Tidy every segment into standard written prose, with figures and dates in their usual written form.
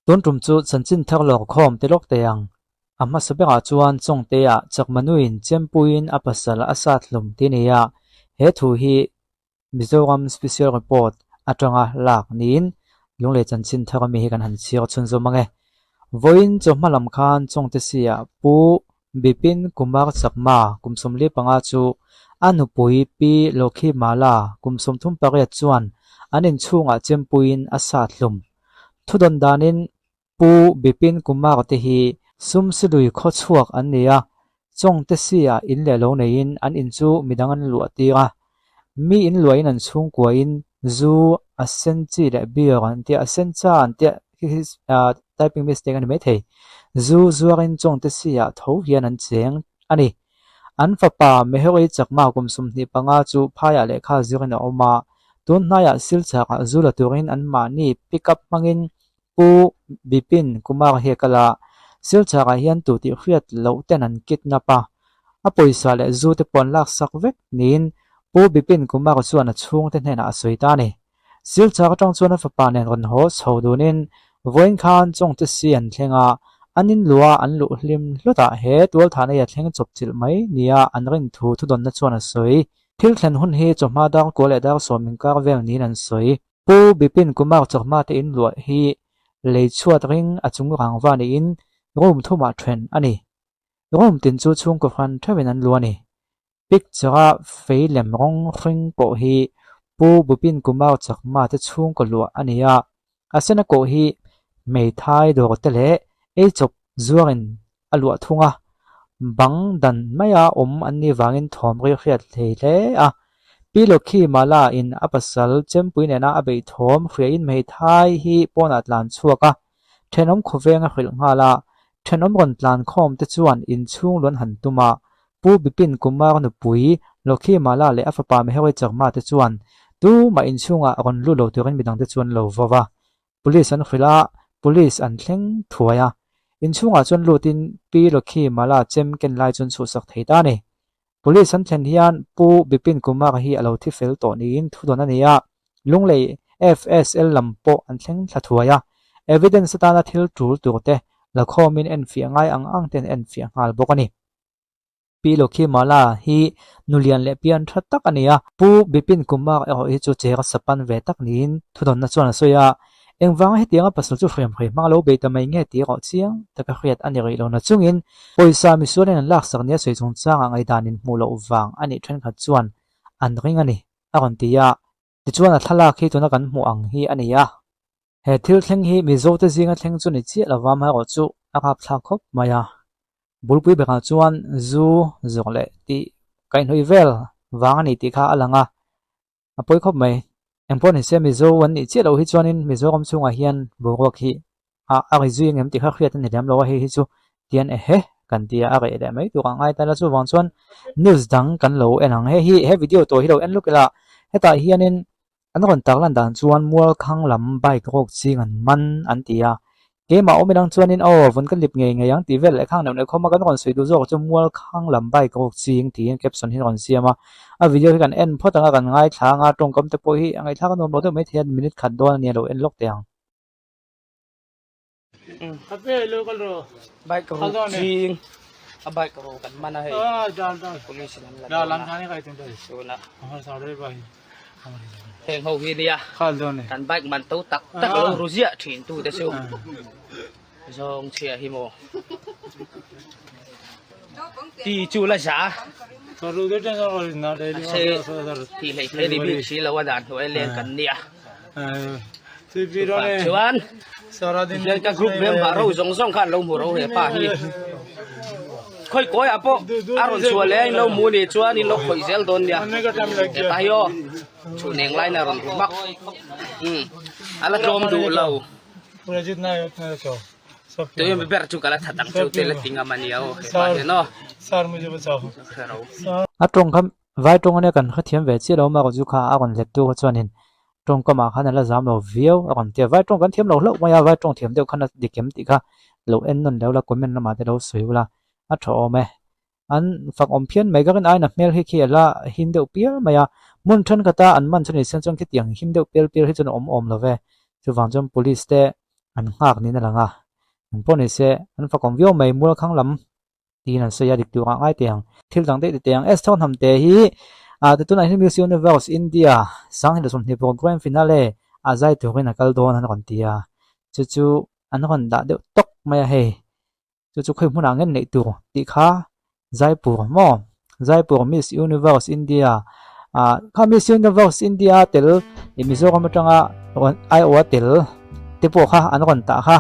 Tun tum chu chanchin thar lawr khawm te lawk teh ang. A hmasa berah chuan Chawngtea Chakmanuin Chempuiin a pasal a sat hlum ti nia he thu hi Mizoram Special Report atanga lak niin Lunglei chanchin thar ami hi kan han chhiar chhunzawm ang e. Vawiin chawhma lam khan Chawngte sia Pu Bipin Kumar Chakma kum 45 chu a nupui Pi Lokhi Mala kum 38 chuan an inchhungah Chempuiin a sat hlum. Thudawn danin Pu Bipin Kumar te hi Sumsilui khaw chhuak an ni a, Chawngte si-ah in leh lo neiin an in chu midang an luah tir a. Mi in luahin an chhungkuain zu, a sen chi leh beer an tia, a sen cha an tia, khi khi typing mistake a ni maithei. Zu zuarin Chawngte si-ah tho hian an cheng a ni. An fapa Mehori Chakma kum 25 chu phaiah lehkha zirin a awm a, tun hnaiah Silchakah zu la turin anmahni pick-up hmangin Pu Bipin Kumar hi a kal a, Silchakah hian tu tih hriat loh ten an kidnap a, a pawisa leh zu te pawh an laksak vek niin Pu Bipin Kumar chuan a chhungte hnenah a sawi ta a ni. Silchar atang chuan a fapa nen rawn haw chho dunin vawiin khan Chawngte si an thleng a, an inluah an luh hlim hlutah he tualthahna hi a thleng chawp chilh mai nia an rin thu thudawnna chuan a sawi. Thil thlen hun hi chawhma dar kua leh dar sawm inkar vel niin an sawi. Pu Bipin Kumar chawhma te inluah hi lei chhuat ring a chung rangva niin room thumah then a ni. Room tin chu chhungkaw hran theuhin an luah a ni. Picture-a fei lem rawng hring pawh hi Pu Bipin Kumar Chakma te chhungkaw luah a ni a, a sena kawh hi hmeithai dawr te leh eichawp zuarin a luah thung a, bang dan maia awm an nih vangin thawm ri hriat hlei hle a. Pi Lokhi Mala in a pasal Chempui nena a beih thawm hriain hmeithai hi pawnah tlan chhuak a, thenawm khawveng a hrilh nghal a, thenawm rawn tlan khawm te chuan inchhung luan han tum a, Pu Bipin Kumar nupui Lokhi Mala leh a fapa Meheri Chakma te chuan tumah inchhungah rawn lut lo turin midangte chu an lo vau a. Police an hrilh a, Police an thleng thuai a. Inchhungah chuan lutin Pi Lokhi Mala chem ken lai chuan chhuhsak thei ta a ni. Police an thlen hian Pu Bipin Kumar hi a lo thi fel tawh niin thudawn a ni a, Lunglei FSL lam pawh an thleng thla thuai a. Evidence atana thil tul tur te lakhawmin enfiah ngai ang ang ten enfiah nghal bawk a ni. Pi Lokhimala hi nulian leh pian tha tak a ni a, Pu Bipin Kumar erawh hi chu chera sapan ve tak niin thudawnna chuan a sawi a, engvanga hetianga pasal chu hriam hrei hmang lo bei ta mai nge tih erawh chiang taka hriat a ni rih lo na chungin pawisa misualin an laksak nia sawi chungchangah ngaihdan inhmuh loh vang a nih thenkhat chuan an ring a ni, a rawn ti a. Tichuan a thlalak hi tuna kan hmuh ang hi a ni a, he thil thleng hi Mizote zinga thleng chu ni chiah lova amaherawhchu a rapthlak khawp mai a, bulpui berah chuan zu zawk leh tih kaihhnawih vel vang a ni tih kha a lang a, a pawi khawp mai. Engpawh ni se Mizo an nih chiah loh hi chuanin Mizoram chhungah hian boruak hi a a ri zui engem tih kha hriat a ni lem lo a, hei hi chu tian ehe kan ti a, a reh leh mai tur ang ngai ta la chuvang chuan news dang kan lo en ang hei hi he video tawh hi lo en luk ila hetah hianin an rawn tar lan dan chuan mualkhang lam bike rawk ching an man an ti a keimah awm inang chuanin aw vun ka lip ngei ngei ang tih vel leh khang neuh neuh khawm a kan rawn sawi duh zawk chu mualkhang lam bike rawk ching tiin caption hi an rawn siam a a video hi kan en phawt ang a kan ngaithla ang a tawngkam te pawh hi a ngaihthlak a nuam lo deuh maithei a minute khat dawn a nia lo en lawk teh ang. Bike ru ching a bike ru kan man a hei police in an la dawn a tuna heng ho hi nia kan bike man to tak tak lo ru ziah thin tu te chu zawng chhia hi maw ti chu la za mahse tih hleih theih ni bik si lo a dan hnuai leng kan nia. Chuvang chuan tihian ka group member ho zawng zawng khan lo hmu ro he pa hi khawi kawi ah pawh a rawn chhuah leh a in lo hmu nih chuan in lo khawih zel dawn nia he pa hi aw chhun eng lain a rawn ru hmak umm a la tlawm duh lo tui mi ber chu ka la that ang chu te la ti ngam a nia aw he pa hian aw A tawng kha Vai tawng ania kan hrethiam ve chiah lo marawh chu kha a rawn let tu kha chuanin tawngkamah khan a la zam lo viau a rawn ti a, vai tawng kan thiam lo hlauh mai a, vai tawng thiam deuh khan a dik em tih kha lo en nawn leh ula comment lamah te lo sawi ula a tha awm e. An fak awm phian mai ka rin aiin a hmel hi khi a la him deuh pial mai a, hmun thenkhat a an man chu ni sen chuan khitiang him deuh pial pial hi chuan a awm awm lo ve, chuvang chuan police te. an nghak niin a lang a, eng pawh ni se an fakawm viau mai Mualkhang lam tiin an sawi a, dik tur ah ngai teh ang. Thil dang daih ti teh ang. Esther Hnamte hi ah tunah hian Miss Universe India 2026 Grand Finale ah zai turin a kal dawn an rawn ti a, chu chu an rawn dah deuh tawk mai a hei. Chu chu khawi hmunah ngen neih tur tih kha Jaipur maw? Jaipur Miss Universe India ah kha Miss Universe India tel ih Mizoram atanga rawn aiawha tel te pawh kha an rawn tah kha.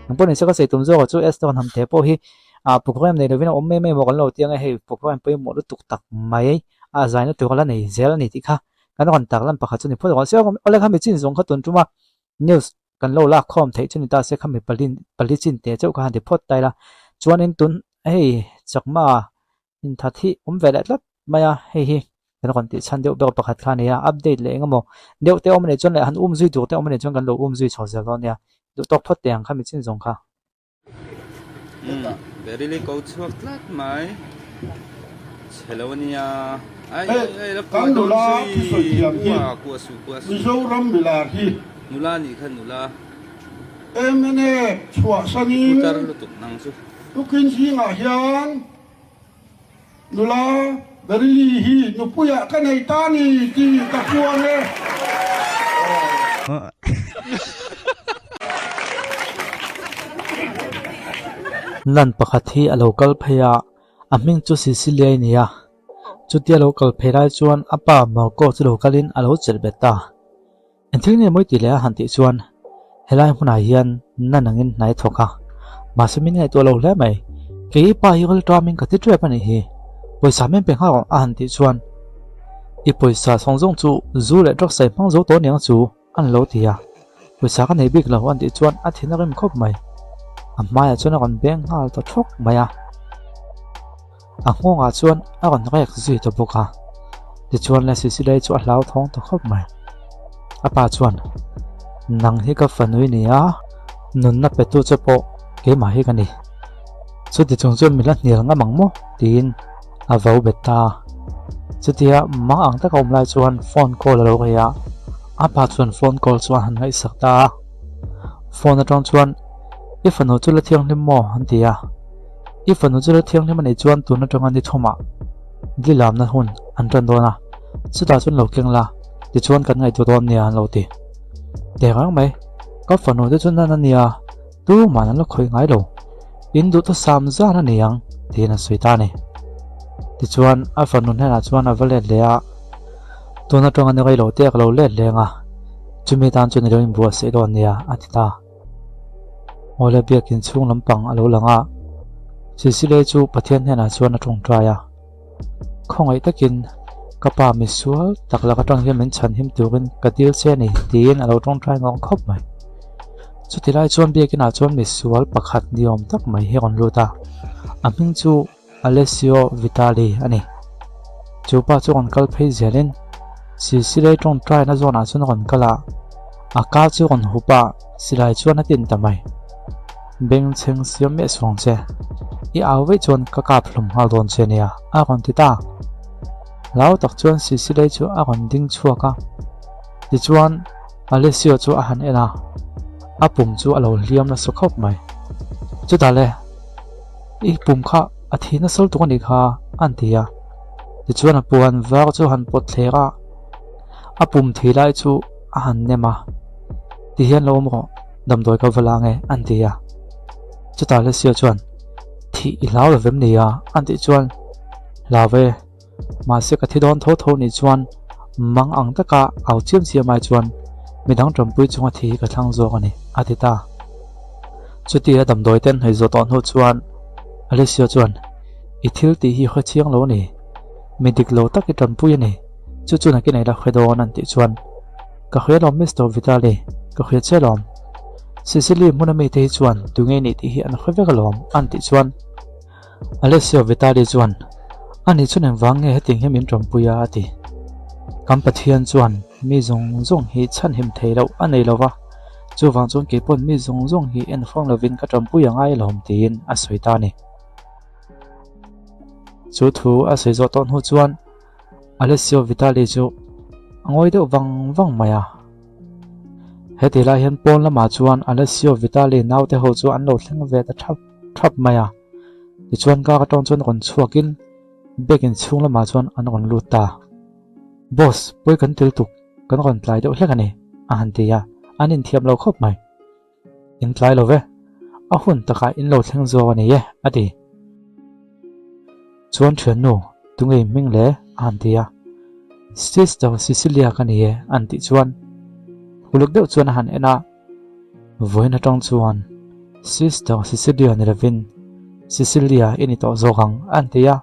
Ang pawh ni se ka sawi tum zawk ah chu Esther hnam te pawh hi ah program nei lovin a awm em em maw kan lo ti ang e hei program pawimawh lutuk tak mai a zaina tur a la nei zel a ni tih kha kan rawn tak lan pakhat chu ni phawt ang se awle kha mi chin zawng kha tun tuma news kan lo lak khawm theih chu ni ta se khami pali pali chin teh chauh kha han ti phawt ta ila chuanin tun hei chakma inthat hi awm ve leh tlat mai a hei hi kan rawn tih chhan deuh ber pakhat kha a ni a update leh eng emaw deuh te awm a nih chuan leh han um zui tur te awm a nih chuan kan lo um zui chho zel dawn nia duh tawk phawt teh ang khami chin zawng kha. Umm Berili ko chhuak tlat mai chhe lo ania ai ai ai la Kan kuah dawn nula zui thusawi thiam hi kuah kuah suh kuah suh Mizoram milar hi nula nih kha nula MNF chhuahsanin putar lutuk nang chu. Tukin zingah hian Nula Berili hi nupuiah ka nei ta ni tih ka puang e. Nan pakhat hi a lo kal phei a, a hming chu Siciliai a ni a. Chutia lo kal phei lai chuan a pa Marco chu lo kalin a lo chelh bet ta. Engthil nge mawi tih leh a han tih chuan helai hmunah hian na nangin hnai thawk a, mahse min ngaihtuah lo hle mai. Kei i pa hi ril ṭamin ka ti ṭep a nih hi, pawisa min pe nghal rawh a han tih chuan i pawisa sawng zawng chu zu leh drugs a i hmang zo tawh aniang chu an lo ti a, pawisa ka nei bik lo an tih chuan a thin a rim khawp mai. A hmaiah chuan a rawn beng nghal ta thawk mai a. A nghawngah chuan a rawn rek zui ta bawk a, tichuan le Sicily chu a hlauthawng ta khawp mai. A pa chuan, Nang hi ka fanui ni a, nunna petu che pawh keimah hi ka ni. Chuti chung chuan min la hnial ngam ang maw? tiin a vo bet ta a. Chutia mang ang taka awm lai chuan phone call a lo rei a, a pa chuan phone call chu a han ngaihsak ta a. Phone atang chuan, I fanu chu la thianghlim maw? an ti a. I fanu chu la thianghlim a nih chuan tun atanga ni thumah dilamna hun an tan dawn a, chutah chuan lo keng la, tichuan kan ngaihtuah dawn nia an lo ti. Teh reng mai, ka fanu te chu nan a nia, tuman an la khawih ngai lo, in duh ta sam zan a ni ang tiin an sawi ta a ni. Tichuan a fanu hnenah chuan a va let leh a, tun atanga ni rei lo te ka lo let leng a, chumi tan chuan i lo inbuatsaih dawn nia a ti ta. Awle biakin chhung lampang a lo lang a, Sicily chu Pathian hnenah chuan a tawngtai a. Khawngaih takin ka pa misual tak lak atang hian min chhan him turin ka dil che a ni tiin a lo tawngtai ngawng khawp mai. Chuti lai chuan biakinah chuan misual pakhat ni awm tak mai hi a rawn lut a, a hming chu Alessio Vitali a ni. Chu pa chu rawn kal phei zelin Sicily tawngtaina zawnah chuan a rawn kal a, a ka chu rawn hup a, silai chuan a tin ta mai. Bengchheng siam miah suang che, i au veih chuan ka kap hlum nghal dawn che nia, a rawn ti ta. Hlau tak chuan Sicily chu a rawn ding chhuak a, tichuan Alessio chu a han en a, a pum chu a lo hliam nasa khawp mai. Chutah le. I pum kha a thi nasa lutuk a nih kha a han ti a, tichuan a puan var chu a han pawt thler a, a pum thi lai chu a han nem a, tihian lo awm rawh damdawi ka va la ange a han ti a, chutah Alessia chuan thih i hlau lo vem ni a a han tih chuan hlau ve. Mahse ka thi dawn tho tho nih chuan mang ang taka au chiam chiam ai chuan midang tanpui chunga thi hi ka thlang zawk a ni, a ti ta. Chutia damdawi ten hnawih zawh tawh hnu chuan Alessio chuan, I thil tih hi hre chiang lo a ni, mi dik lo tak i tanpui a ni, chu chu nakin ei la hre dawn an tih chuan, Ka hria lawm Mister Vitali, ka hria che lawm. Sicily hmuna mite hi chuan tunge nih tih hi an hre vek alawm, an tih chuan Alessio Vitali chuan, Ani chuan engvang nge hetiang hian min ṭawmpui a? a ti. Kan Pathian chuan mi zawng zawng hi chhanhim thei loh a nei lo va, chuvang chuan kei pawn mi zawng zawng hi en hrang lovin ka ṭawmpui a ngai alawm tiin a sawi ta a ni. Chu thu a sawi zawh tawh hnu chuan Alessio Vitali chu a ngawi deuh vang vang mai a. Heti lai hian pawn lamah chuan Alessio Vitali naute ho chu an lo thleng ve ta thap thap mai a. Tichuan kar atang chuan rawn chhuakin bag in chhung lamah chuan an rawn lut ta. Boss, pawi kan tel tuk, kan rawn tlai deuh hlek a ni, a han ti a, an inthiam lo khawp mai. In tlai lo ve, a hun takah in lo thleng zawk a ni e, a ti. Chuan thiannu, tunge in hming le? a han ti a. Sister Cecilia ka ni e, an tih chuan uluk deuh chuan a han en a. Vawiin atang chuan Sister Cecilia ni lovin Cecilia i ni tawh zawk ang, an ti a.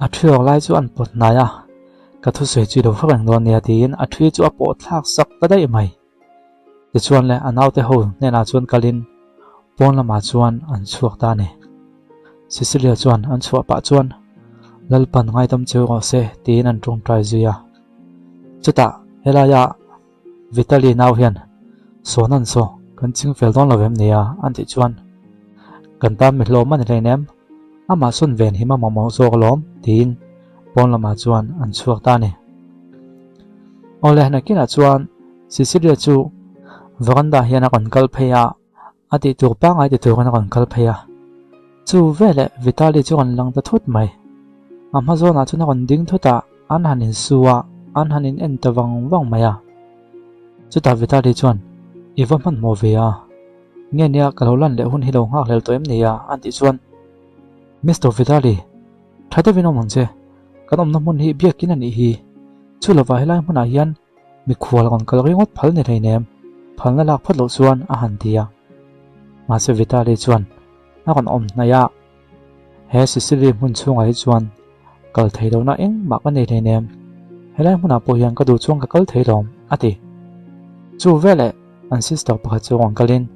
A thi awk lai chu an pawt hnai a, ka thusawi chu i lo hre reng dawn nia tiin a thi chu a pawh thlak sak ta daih mai. Tichuan le a naute ho hnenah chuan kalin pawn lamah chuan an chhuak ta a ni. Cecilia chuan an chhuah pah chuan Lalpan ngaidam cheu rawh se tiin an tawngtai zui a. Chutah helaia Vitaly nau hian Sawnan saw kan ching fel dawn lo em nia an tih chuan kan tan mi hlawm a ni hleinem amah sawn ven him a mamawh zawk alawm tiin pawn lamah chuan an chhuak ta a ni. Awle nakinah chuan Cecilia chu veranda hian a rawn kal phei a, a tih tur pangngai ti turin a rawn kal phei a. Chu veleh Vitaly chu rawn lang ta thut mai. A hma zawnah chuan a rawn ding thut a, an han insu a, an han in en ta vang vang mai a. Chutah Vitaly chuan, I va hmanhmawh ve a, nge nia ka lo lan leh hun hi lo nghak hlel tawh em ni a? an tih chuan, Mister Vitaly, tha deuhin awm ang che, kan awmna hmun hi biakin a nih hi. Chu lovah helai hmunah hian Mikhual rawn kal ringawt phal ni hleinem, phalna lak phawt loh chuan a han ti a. Mahse Vitaly chuan a rawn awm hnaih a, He Sicily hmun chhungah hi chuan kal thei lohna engmah ka nei hleinem, helai hmunah pawh hian ka duh chuan ka kal thei lawm, a ti. Chu veleh an sister pakhat chu rawn kalin.